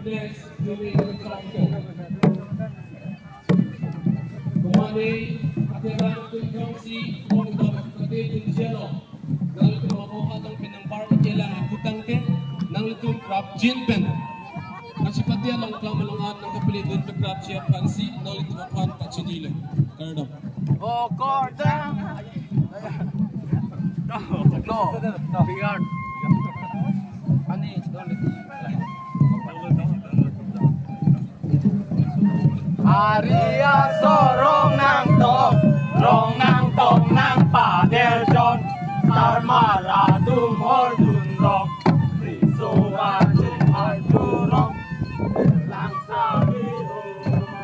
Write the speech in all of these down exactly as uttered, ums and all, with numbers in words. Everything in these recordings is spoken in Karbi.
Next, Yumi Nangkangko. Kumani, ate rang tung kongsi, kong dok, ate tung jelo. Nanglitum ako hatang pinang par kelang putang ke, nanglitum krap jin pen. Kachipate along klam along at nangkapili dun pe krap jin aphansi, nanglitum aphan pachini le. Kardom. Oh, kardom. No, no, no. Ani, don't. Ari aso rong nangtong, rong nangtong nangpader jon, sarmar atum hordun rong, riso atum hordun rong, lang sabi,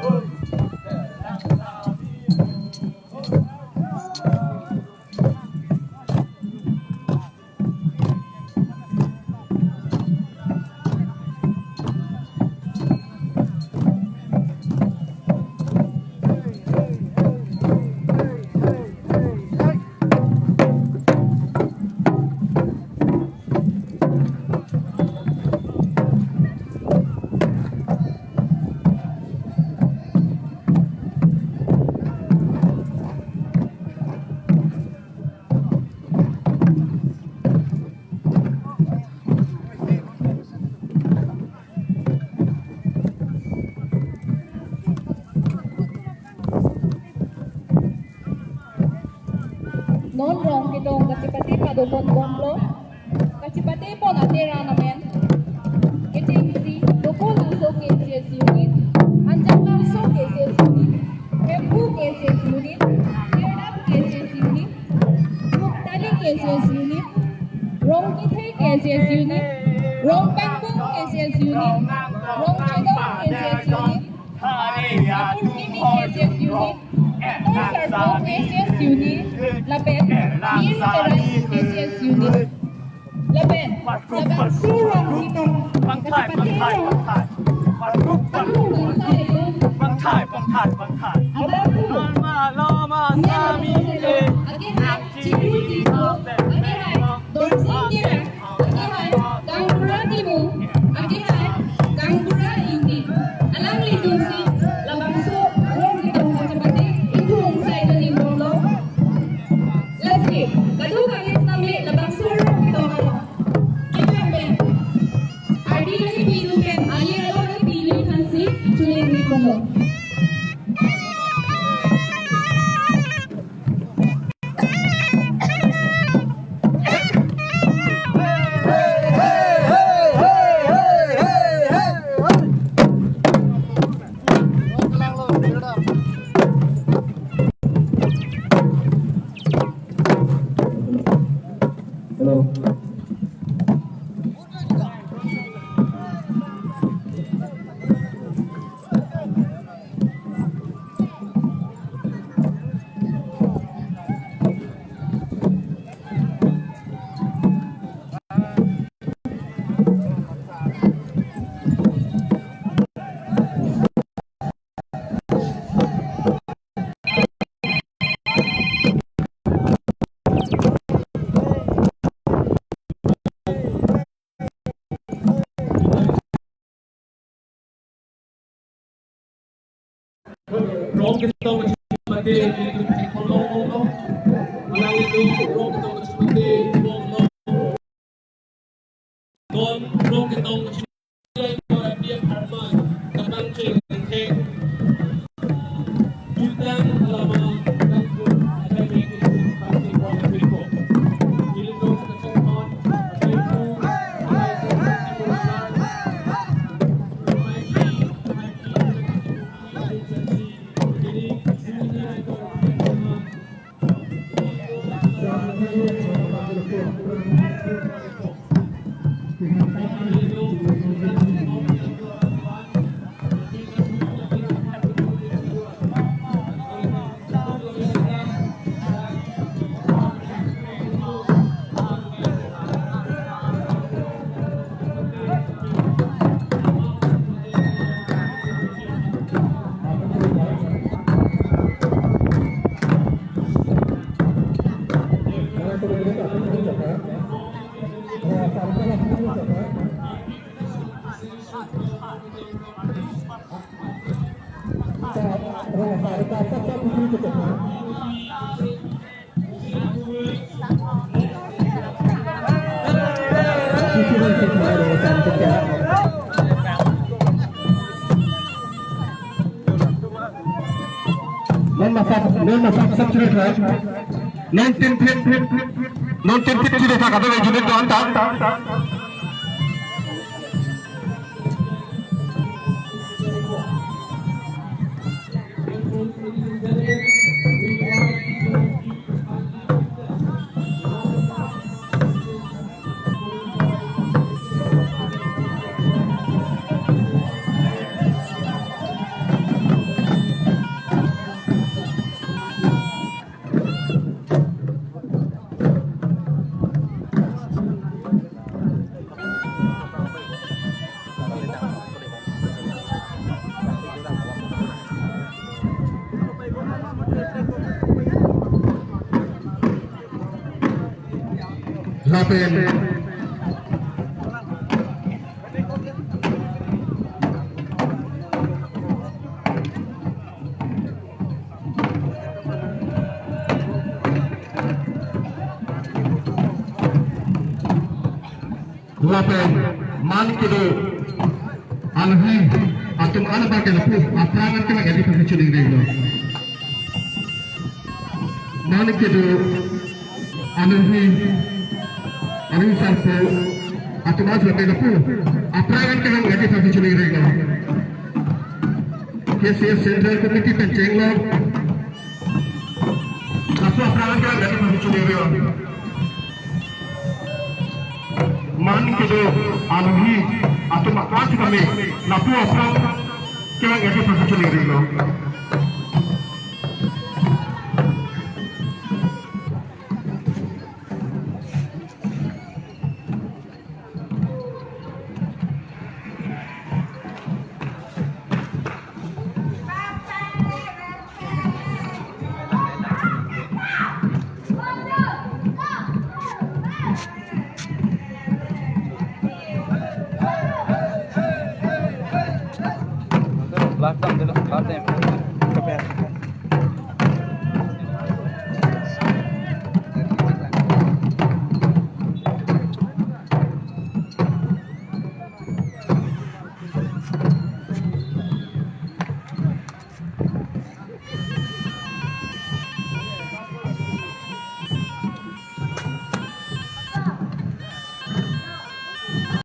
oi, lang sabi. Non rong kedong kachipate padopon bomlo. Kachipate pon ate rang amen. Kechengsi, Dokolangso K C S unit, Anjanglangso K C S unit, Hemphu K C S unit, Kirdap K C S unit, Ruptali K C S unit, Rongkithe K C S unit, Rongpengpung K C S unit, Rongchedong K C S unit, Apurkimi K C S unit, Apur Sarpo K C S unit, lapen Mir Terai K C S unit. Lapen, labangso rong kedong, kachipate rong. Pangthai, pangthai, pangthai. Pangthai, pangthai, pangthai. Abang Loma, Loma, Sami, eh. Akehai, Chiru Tisso, akehai, Dorsing Terang, akehai, Kangbura Timung, akehai, Kangbura Ingti. Alanglitumsi, labangso rong kedong kachipate, ingtung sai tani bomlo. Lasi, kadokave sitame labangso rong kedong along. Kepeng pen. Ardi lahei pilu pen, ali along lahei pilu aphansi, chuling ni komo. Hello. Rong kedong kachipate, alanglitum rong kedong kachipate, rong kedong. Non rong kedong kachipate, para dia karman, kapangcheng theng. Jutang lama, tangkul, ada yang kachipate, rong kedong. Ilitum kachipate, Non masap, non masap sab chiri tha. Non tin phit, non tin phit chiri tha, kado jumit don ta. Lapen lapen man kedo alohi atum an abang ke lapu aphrang an kelang edi pasi chuning ring lo. Man kedo alohi, alohi sarpo atum an ke lapu aphrang an kelang edi pasi chuning ring lo. K C S Central Committee pen chenglo. Lapu aphrang an kelang edi pasi chuning ring lo. Man kedo alohi atum an sitame lapu aphrang kelang edi pasi chuning ring lo.